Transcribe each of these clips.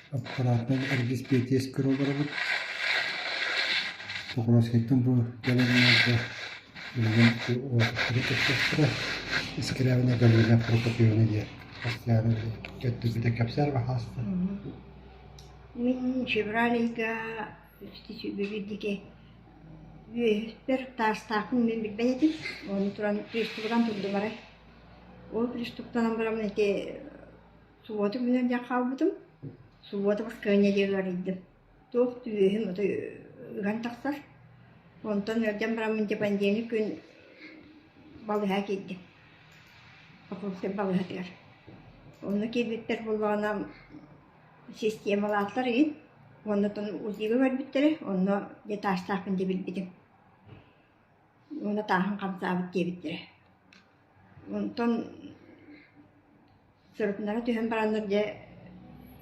Аппаратынан эргис-биэтиэс көрө олоробут. Покровскайтан бу кэлэн билигин уопуттары кэпсэттэрэ. Искрявина Галина Прокопьевна диэн постоянно көрдөрбүтэ кэпсээр баһаалыста. Мин февраль ыйга үстүсүбүбүрдики үөһүспэр таастаахпын мин билбэт этим. Ону туран приступунан турдум арай. Ол приступтанан бараммын ити Субуота күнүн дьэ хаалбытым. Субуота баскыһыанньа диэри ыарыйдым. Туох түөһүм отой ыган тахсар. Онтон ыалдьан бараммын дьэ понедельник күн балыыһа киирдим. Покровскай балыыһатыгар. Онно киирбиттэр буоллаҕына системалаатылар игин. Уонна оттон УЗИга көрбүттэрэ, онно дьэ таастаахпын дьэ билбитим. Уонна тааһым хамсаабыт диэбиттэрэ. Онтон сырытыннара түһэн бараннар дьэ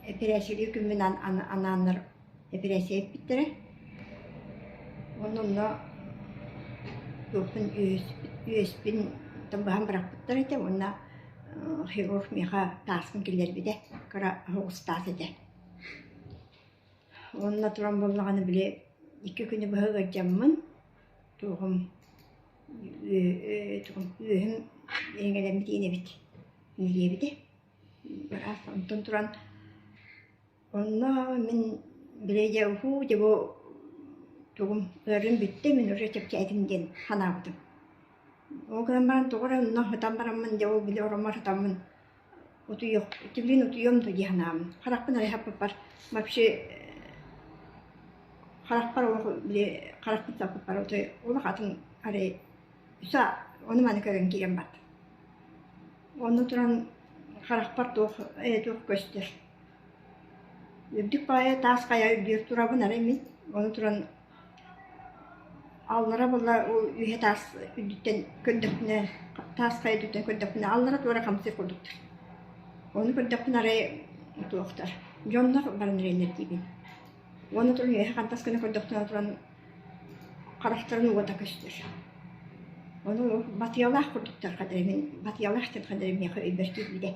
эпэрээссийэлиир күммүн анааннар эпэрээссийэ эппиттэрэ. Уонна онно туохпун үөспүн быһан бырахпыттар этэ уонна хирург миэхэ тааспын киллэрбитэ, кыра оһоҕос таас этэ. Уонна туран буоллаҕына били икки күнү быһа ыалдьаммын туоҕум үөһүм иҥэлэммит эбит диэбитэ. Быраас онтон туран онно мин били дьэ уһуу дьэ бу тугум ыарыым бүттэ мин уже чэпчээтим диэн санаабытым. Ол гынан баран тоҕо эрэ онно сытан бараммын дьэ ол били ороммор сытаммын утуйуох итибилин утуйуом дуо дии санаабын. Харахпын арыйа саппыппар вообще харахпар олох били харахпын саппыппар отой олох атын арай үсэ ону-маны көрөн киирэн барда. Онно туран харахпар туох ээ туох көстөр. Үрдүк баайа таас хайа үрдүгэр турабын арай мин. Ону туран Аллара буолла ол үөһэ таас үрдүттэн көрдөхпүнэ, таас хайа үрдүттэн көрдөхпүнэ аллара туора хамсыыр курдуктар. Ону көрдөхпүнэ арай туохтар, дьоннор баран эрэллэр диибин. Уонна туран үөһэ хантас гына көрдөхтөрүнэ туран харахтарын уота көстөр. Ону батыйалаах курдуктар хадары мин батыйалаах диэн хадары миэхэ өйбөр киирбитэ.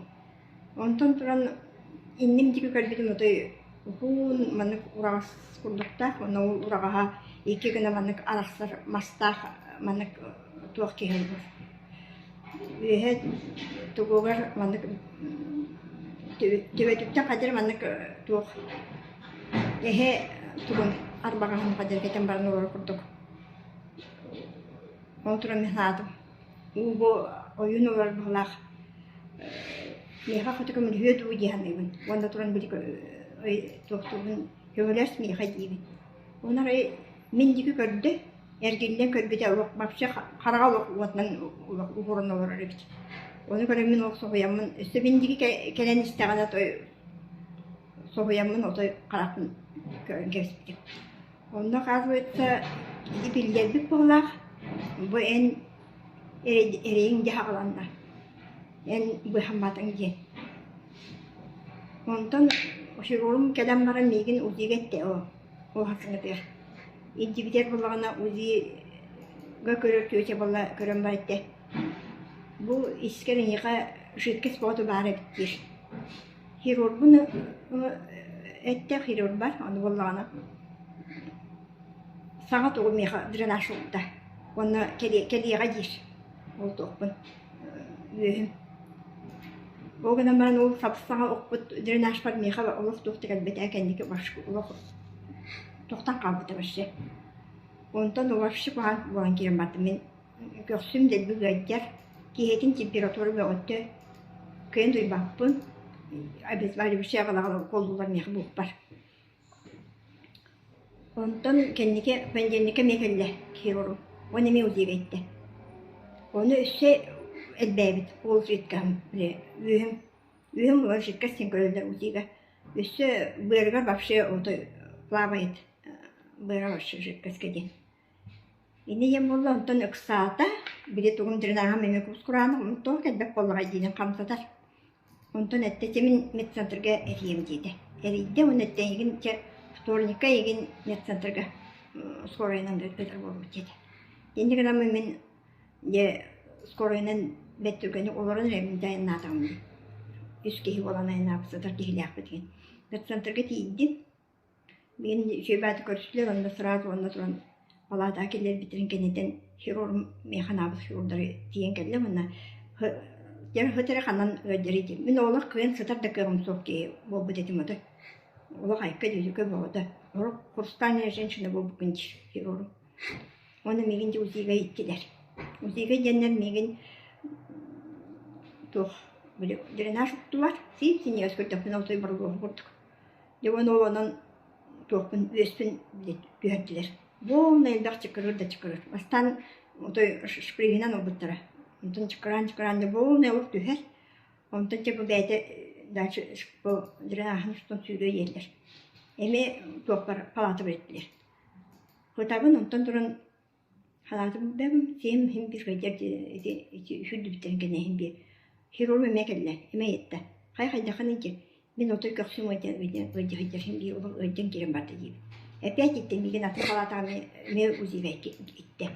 Онтон туран инним диэки көрбүтүм отой уһун маннык ураҕас курдуктаах уонна ол ураҕаһа икки гына маннык арахсар мастаах маннык туох киһи олорор. Үөһэ тугугар маннык төбөтүттэн хадьыр маннык туох эһэ тугун арбаҕаһын хадьыр кэтэн баран олорор курдук. Ол туран мин санаатым Уу бу ойуун олорор быһыылаах миэхэ хоту көмөлөһүө дуу дии саныыбын уонна туран били туохтуубун көмөлөс миэхэ диибин. Уонна арай мин диэки көрдө, эргиллэн көрбүтэ олох вообще хараҕа олох уотунан олох уһуран олорор эбит. Ону көрөн мин олох соһуйаммын, өссө мин диэки кэлэн истэҕинэ той соһуйаммын отой харахпын көрөн кэбиспитим. Онно оказывается ити биллэрбит быһыылаах бу эн эрэйиҥ дьаһаҕаланна, эн быыһамматыҥ диэн. Онтон хирурум кэлэн баран миигин УЗИга эттэ оо ол хасыҥҥытыгар. Илдьибитигэр буоллаҕына УЗИга көрөр тетя буолла көрөн бар эттэ бу искэр эйиэхэ жидкость бөҕөтө баар эбит диир. Хирургун эттэ хирурбар, ону буоллаҕына саҥа тугу миэхэ дренаж уурда уонна кэлиэҕэ диир ол туохпун үөһүм. Ол гынан баран ол сап-саҥа укпут дренажпар миэхэ олох туох да кэлбэтэ кэнники олох тохтон хаалбыта вообще. Онтон вообще куһаҕан буолан киирэн бардым мин Көхсүм дэлби ыалдьар, киэһэтин температура бөҕөтө, кыайан утуйбаппын, обезболивающай аҕала-аҕала укуоллууллар миэхэ бууппар. Онтон кэнники понедельникка эмиэ кэллэ хирург уонна эмиэ УЗИга иттэ. Ону өссө элбээбит ол жидкоһым били үөһүм үөһүм ол жидкость диэн көрөллөр УЗИга. Өссө быарыгар вообще отой плавает быара вообще жидкостька диэн. Инньэ диэн буолла, онтон ыксаата, били тугум дренажым эмиэ кускураанах, тоҕо кэлбэт буоллаҕай диинин хамсатар. Онтон эттэ, чэ мин медцентрга эрийиэм диэтэ. Эрийдэ уонна эттэ эйигин чэ вторникка эйигин медцентрга скорайынан ыытар буолбут диэтэ. Инньэ гынаммын мин дьэ скорайынан бэрт түргэнник олорон эрэ мин айаннаатаҕым дии. Үс киһи буолан айаннаабыт сытар киһилээхпит диэн. Медцентрга тиийдим. Мин үчүгэй баҕайытык көрүстүлэр уонна сразу уонна туран палаатаҕа киллэрбиттэрин кэнниттэн хирург миэхэ анаабыт хирурдары тиийэн кэллэ уонна дьэ эрэ ханан ыалдьарый диэн. Мин олох кыайан сытар да кыаҕым суох киһи буолбут этим ото. Олох айка дьүдьүкэ бөҕөтө. Олох хрустальная женщина буолбуккун диир хирург. Уонна миигин дьэ УЗИ-га ииттилэр. УЗИ-га диэннэр миигин туох били дренаж уктулар. Сип-синньигэс көрдөхпүнэ отой боругуоһу курдук. Дьэ уонна ол онон туохпун үөспүн түһэрдилэр. Буолна элбэх чыкырыр да чыкырыр. Бастаан отой шприһинэн ылбыттара. Онтон чыкыраан-чыкыраан да буолна олох түһэр. Онтон дьэ бу бэйэтэ дальше бу дренажын устун сүүрэ иһэллэр. Эмиэ туохпар палаатабар иттилэр. Ытабын онтон туран халаатым сиэм иһин биир кырдьар ити ити үһүрдүбүттэрин кэннэ иһин биир хирург эмиэ кэллэ эмиэ ыйытта хайа хайдаххыный диэн мин отой көхсүм ыалдьан ыалдьа сылдьар иһин биир олох ыалдьан киирэн барда диибин опять иттэ миигин атын халаатаҕа эмиэ эмиэ УЗИ-га иттэ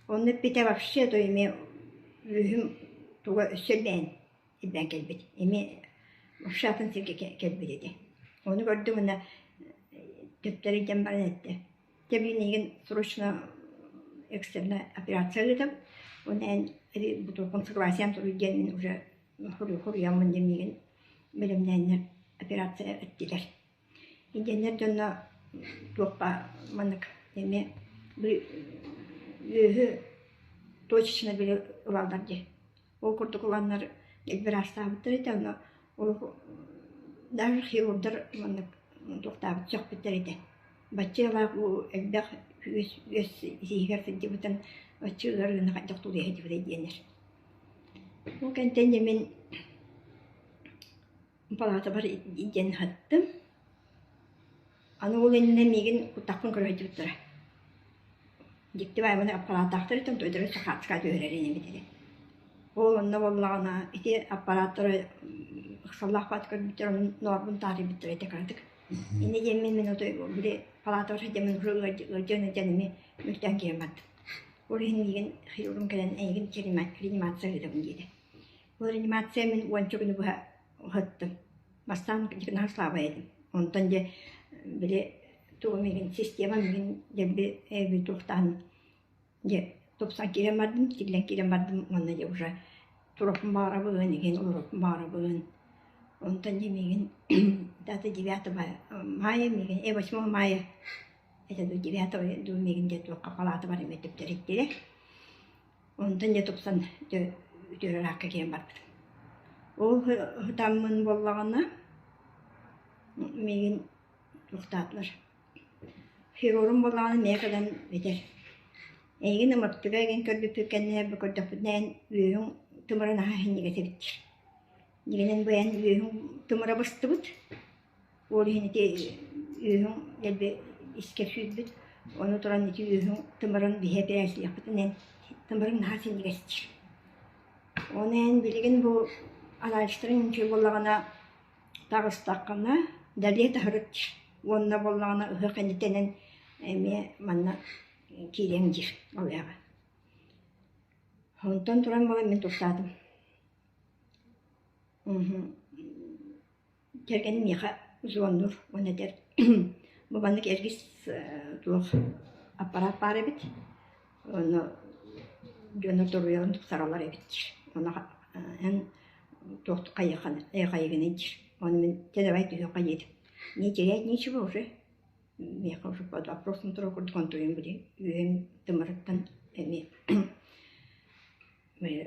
онно эппитэ вообще то эмиэ үөһүм туга өссө элбээн элбээн кэлбит. Эмиэ вообще атын сиргэ кэлбит этэ. Ону көрдүм уонна төптөрү илдьэн баран эттэ. Дьэ билигин эйигин срочно экстренная операция ыытам. Уонна эн бутулкун согласием суруй диэн мин уже хоруйаммын диэн миигин бэлэмнээннэр операция эттилэр. Индианнар дьоно туохха маннык эмиэ үөһү точечно били ылаллар дии. Ол курдук ыланнар быраастаабыттар этэ, онно олох даже хирурдар маннык туохтаабыт сөхпүттэр этэ. Баччалаах уу элбэх үөс үөс иһигэр сылдьыбытын бачча ыарыыны хайдах тулуйа сылдьыбытай диэннэр. Ол кэнтэн дьэ мин Палаатабар диэн аһаттым. Аны ол иннинэ миигин куттахпын көрө сылдьыбыттара. Дьикти баайбын аппарааттаахтар этим, тойдору сахаатска түһэрэр инибит этэ. Ол онно буоллаҕына ити аппарааттары ыксаллаах баат көрбүттэр, онон ноорбун таарыйбыттар этэ кыратык. Инньэ диэммин мин отой били палаатабар сылдьаммын уже ыалдьан ыалдьан эмиэ мүлтээн киирэн бардым. Ол иһин миигин хирургум кэлэн эйигин реанимация ыытабын диэтэ. Бу реанимация мин уонча күнү быһа уһаттым. Бастаан наһаа слабай этим. Онтон дьэ били тугум игин системам игин дэлби эби туохтаан дьэ тупсан киирэн бардым, тиллэн киирэн бардым уонна дьэ уже туруохпун баҕарабын, игин олоруохпун баҕарабын. Онтон дьэ миигин дата 9 мая миигин 8 мая это до 9 дуу миигин дьэ туохха палаатабар эмиэ түптэритилэр. Онтон дьэ тупсан дьэ үтүөрэр аакка киирэн барбытым. Ол ытаммын буоллаҕына миигин туохтаатылар. Хирурум буоллаҕына эмиэ кэлэн этэр: «Эйигин ымыртыга игин көрбүппүт кэннэ бу көрдөхпүтүнэ эн үөһүҥ тымыра наһаа иһинньигэс эбит диир. Дьиҥинэн бу эн үөһүҥ тымыра быстыбыт, Ол иһин ити үөһүҥ дэлби искэ сүүрбүт, ону туран ити үөһүҥ тымырын биһи эпэрээссийэлиэхпитинэн тымырыҥ наһаа синньигэс диир. Ону эн билигин бу анализтарыҥ үчүгэй буоллаҕына таҕыстаххына дэлиэ таһырыт диир. Уонна буоллаҕына ыһыах кэнниттэн эмиэ манна киириэҥ диир ол ыһыаҕа. Онтон туран буолан мин тустаатым. Кэргэним миэхэ звоннуур уонна этэр бу маннык эргис туох аппараат баар эбит, ону дьоно торуйан тупсараллар эбит диир. Ону эн туох хайыаххыный диир. Ону мин чэ давай түһүөххэ диэтим. Не терять нечего уже. Миэхэ уже под вопросом турар курдук онтуйум били үөһүм тымырыттан эмиэ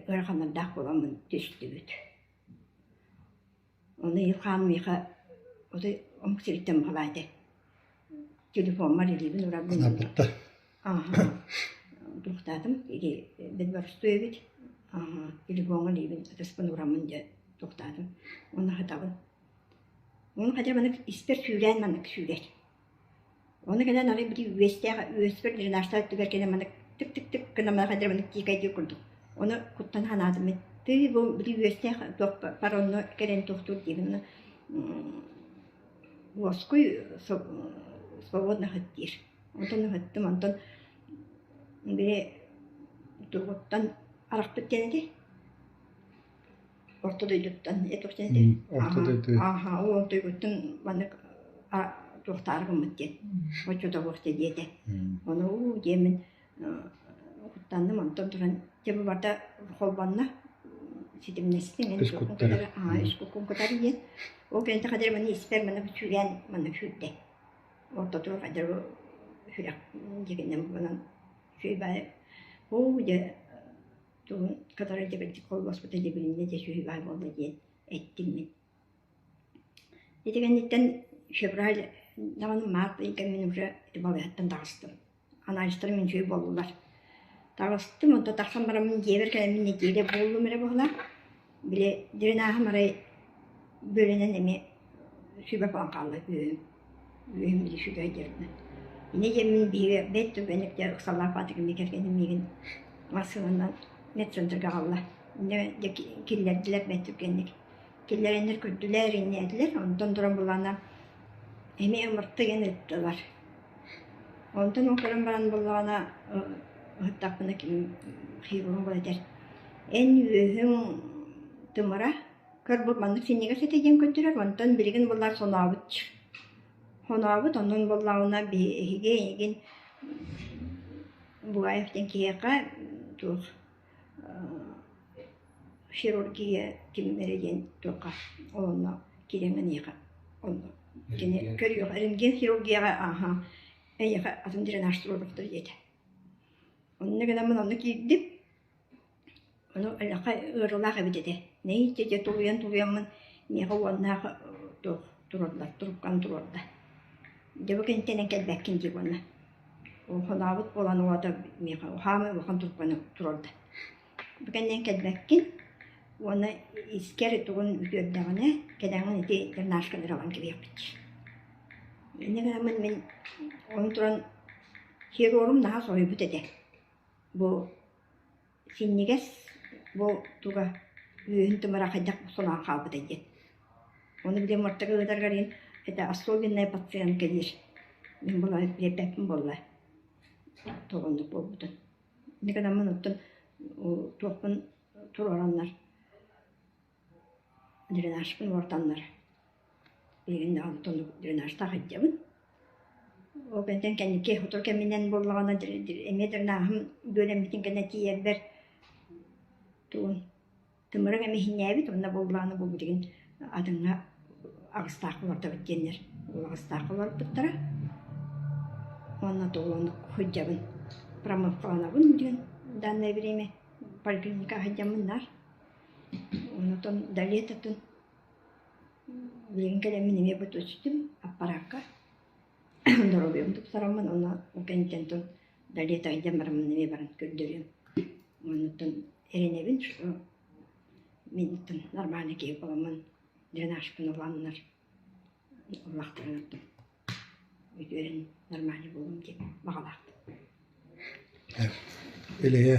ыараханнардаах буоламмын түстүбүт. Ону Ил-Хаан миэхэ отой омук сириттэн баҕалаа этэ. Телефоммар илиибин уурарбын Анаппыттар. Ааһа туохтаатым или бэл эбит. Ааһа телефоҥҥа илиибин ытыспын уураммын дьэ туохтаатым. Уонна хатабын. Уонна хотя маннык испэр сүүрээн маннык сүүрэр. Ону кэлэн арай били үөстээх үөспэр дренажтаах өттүгэр кэлэн маннык тык-тык-тык гынан баран хайдах маннык тиикэйдиир курдук. Ону куттана санаатым мин. Тыы бу били үөстээх туох паромно кэлэн туохтуур диибин ону уоскуй свободно ыһыт диир. Онтон ыһыттым онтон били тугуттан арахпыт диэн этэ. Орто дойдуттан Орто дойду. Ааха, ол орто дойдуттан маннык туохтаары гыммыт диэн. Оччотоҕуох диэтэ. Ону уу диэммин куттанным, онтон туран дьэ бу барыта холбонно ситимнэстим Үс куттары. Үс куккун кутары диэн. Ол кэннэ хадыр маны испэр маны сүүрэн маны сүүрдэ. Ортотугар хадыр сүрэх дьигинэн буолан үчүгэй баайы оо дьэ тугун кытары дьэбэрдик холбоспута дьэ билиннэ дьэ үчүгэй баай буолла диэн эттим мин. Ити кэнниттэн февраль даҕаны март ыйга мин уже ити балыыһаттан таҕыстым. Анализтарым үчүгэй буоллулар. Таҕыстым, онтон тахсан бараммын дьиэбэр кэлэммин нэдиэлэ буоллум эрэ быһыылаах. Били дренажым арай бүөлэнэн эмиэ сүбэ буолан хаалла үөһүм. Үөһүм били сүгэ сылдьарбын. Инньэ диэммин биһиги бэрт түргэнник дьэ ыксаллаах баатыгым кэргэним миигин массыынанан медцентрга аҕалла. Инньэ дьэ киллэрдилэр бэрт түргэнник. Киллэрэннэр көрдүлэр, иннээтилэр. Онтон туран буллаҕына эмиэ ымырта диэн ыыттылар. Онтон ол көрөн баран буоллаҕына ыһыктахпына ким хирург этэр: «Эн үөһүҥ тымыра көр бу маннык синньигэс этэ диэн көрдөрөр, онтон билигин буоллар хонообут хонообут, онон буоллаҕына биһиги эйигин Бугаев диэн киһиэхэ туох хирургия кимнэрэ диэн туохха онно киирэн эйиэхэ онно кини көрүөх рентген хирургияҕа ааһа эйиэхэ атын дренаж туруоруохтар диэтэ. Онно гынаммын онно киирдим. Ону элэхэ ыарыылаах эбит этэ. Нэһииччэ дьэ тулуйан-тулуйаммын миэхэ уоннаах туох туруордулар, трубканы туруорда. Дьэ бу кэнниттэн эн кэлбэккин дии уонна. Хонообут буолан уота миэхэ хаамай улахан трубканы туруорда. Бу кэннинэн кэлбэккин уонна искэр тугун үтүөрдэҕинэ кэлэҥҥин ити дренажканы ылан кэбиһиэхпит диир. Инньэ гынаммын мин ону туран хирурум наһаа соһуйбут этэ. Бу синньигэс бу туга үөһүн тымыра хайдах солоон хаалбытай диэн. Ону били муортага ыытаргар иһин это особенная пациентка диир. Мин була биэрбэппин буолла. Тоҕо оннук буолбутун. Инньэ гынаммын оттон туохпун туруораннар дренажпын уортаннар билигин даҕаны оннук дренажтаах сылдьабын. Ол кэнниттэн кэнники сотору кэминэн буоллаҕына эмиэ дренажым бүөлэммитин кэннэ тиийэрбэр тугун Тымырыҥ эмиһиннээбит уонна буоллаҕына бу билигин атыҥҥа аҕыстаах олордобут диэннэр ол аҕыстаах олорбуттара. Уонна туолан сылдьабын, промывкаланабын диэн данное время поликлиника сылдьаммын наар. Онтон до летотын билигин кэлэммин эмиэ бу түстүм аппараакка доруобуйам тупсараммын уонна ол кэнниттэн до лета илдьэн бараммын эмиэ баран көрдөрүөм. Оннуттан эрэнэбин, что минуттан нормальный киһи буоламмын дренажпын ыланнар ыллахтарын оттон үтүөрэн нормальный буолуом диэн баҕалаахпын. Илиһэ.